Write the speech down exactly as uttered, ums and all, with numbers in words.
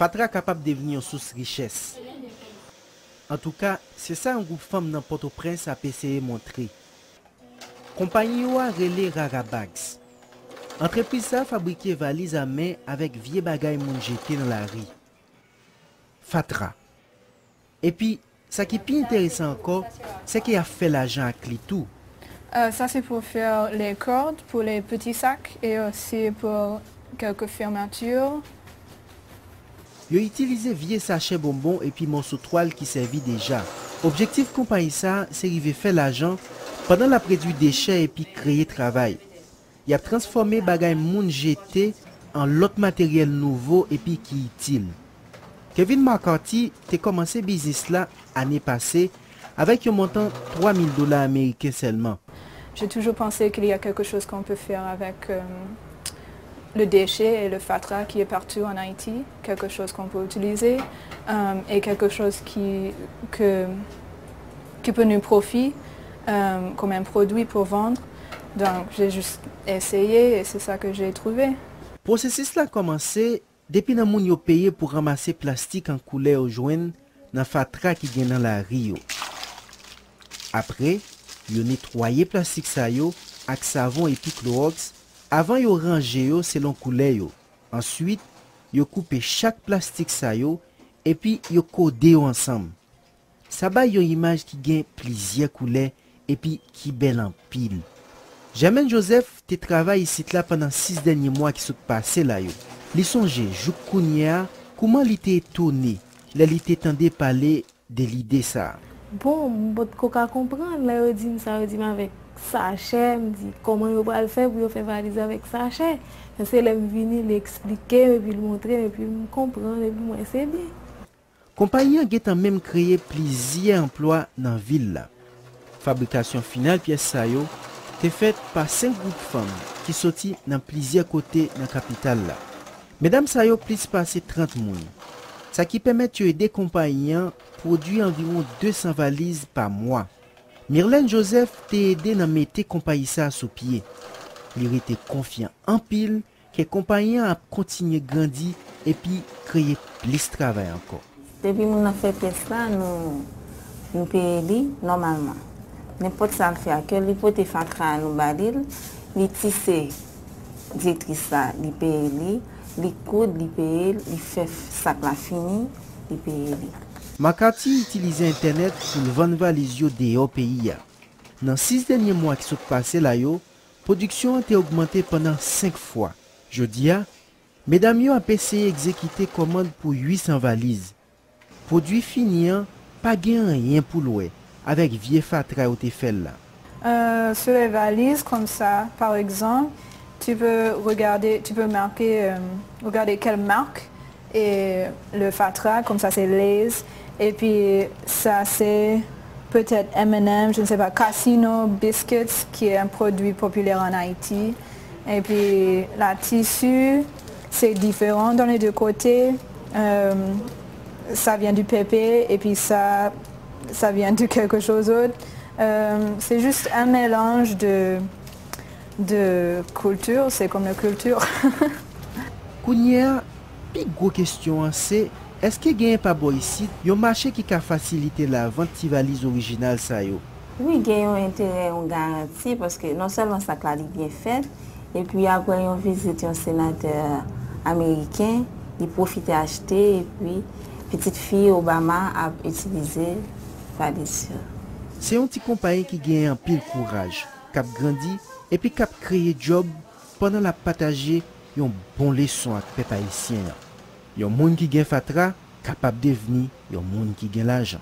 fatra kapab devni yon sous richès. Antouka, se sa yon gwoup fanm nan Pòtoprens ap eseye montre. Konpayi yo a rele Rara Bags. Antrepriz sa a fabrike valiz a men avèk vye bagay moun jete nan lari. Fatra. Epi, sa ki pi enteresan ankò, se ke y ap fè lajan ak li tou. Euh, ça, c'est pour faire les cordes, pour les petits sacs et aussi pour quelques fermetures. Yo itilize vye sachè bonbon epi mòso twal ki sèvi deja. Objektif konpayi sa a se rive fè lajan pandan l ap redui dechè epi kreye travay. Y ap transfòme bagay moun jete an lòt materyèl nouvo epi ki itil. Kevin McCarthy te kòmanse biznis la ane pase avèk yon montan twa mil dola ameriken sèlman. J'ai toujours pensé qu'il y a quelque chose qu'on peut faire avec euh, le déchet et le fatra qui est partout en Haïti, quelque chose qu'on peut utiliser euh, et quelque chose qui, que, qui peut nous profiter euh, comme un produit pour vendre. Donc, j'ai juste essayé et c'est ça que j'ai trouvé. Pwosesis la kòmanse depi nan moun yo peye pou ranmase plastik an koulè yo jwenn nan fatra ki gen nan lari yo. Apre, yo netwaye plastik sa yo ak savon epi klowòks avan yo ranje yo selon koulè yo. Answit, yo koupe chak plastik sa yo epi yo kode yo ansanm. Sa bay yon imaj ki gen plizyè koulè epi ki bèl anpil. Germaine Joseph te travay isit la pandan sis dènye mwa ki sot pase la yo. Li sonje jouk kounye a kouman li te etone lè li te tande pale de lide sa a. Bon, m potko ka konprann lè yo di m sa, yo di m avèk sachè, m di kòman yo pral fè pou yo fè valiz avèk sachè. Men se lè m vini, li eksplike m epi l montre m epi m konprann epi m wè se byen. Konpayi an gentan menm kreye plizyè anplwa nan vil la. Fabrikasyon final pyès sa yo te fèt pa senk gwoup fanm ki soti nan plizyè kote nan kapital la. Medam sa yo plis pase trant moun, sa ki pèmèt yo ede konpayi an pwodui anviwon de san valiz pa mwa. Mirlène Joseph te ede nan mete konpayi sa a sou pye. Li rete konfyan anpil ke konpayi an ap kontinye grandi epi kreye plis travay ankò. Depi moun nan fè pyès la, nou, nou peye li nòmalman. Nenpòt sa l fè a, ke li pote fatra a nou ba li l, li tise direktris la, li peye li, li koud, li peye l, li fè sak la fini, li peye li. McCarthy itilize entènèt pou l vann valiz yo deyò peyi a. Nan sis dènye mwa ki sot pase la yo, pwodiksyon an te ogmante pandan senk fwa. Jodi a, medam yo ap eseye egzekite kòmand pou uit san valiz. Pwodui fini an pa gen anyen pou l wè avèk vye fatra yo te fè l la. Euh, sur les valises, comme ça, par exemple, tu peux regarder, tu peux marquer, euh, regarder quelle marque et le fatra, comme ça c'est Lay's. Et puis ça c'est peut-être M and M, je ne sais pas, Casino Biscuits, qui est un produit populaire en Haïti. Et puis la tissu, c'est différent dans les deux côtés. Euh, ça vient du pépé et puis ça, ça vient de quelque chose d'autre. Euh, c'est juste un mélange de, de culture, c'est comme la culture. Kounye a, pi gwo kesyon an se, èske genyen pa bò isit yon mache ki ka fasilite lavant ti valiz orijinal sa yo? Wi, gen yon enterè, yon garanti, paske non sèlman sak la li byen fèt, epi apre yon vizit yon senatè ameriken, li pwofite achte, epi pitit fi Obama ap itilize valiz yo. Se yon ti konpayi ki genyen anpil kouraj, k ap grandi epi k ap kreye djòb pandan l ap pataje yon bon leson ak pèp ayisyen an. Yon moun ki gen fatra kapab devni yon moun ki gen lajan.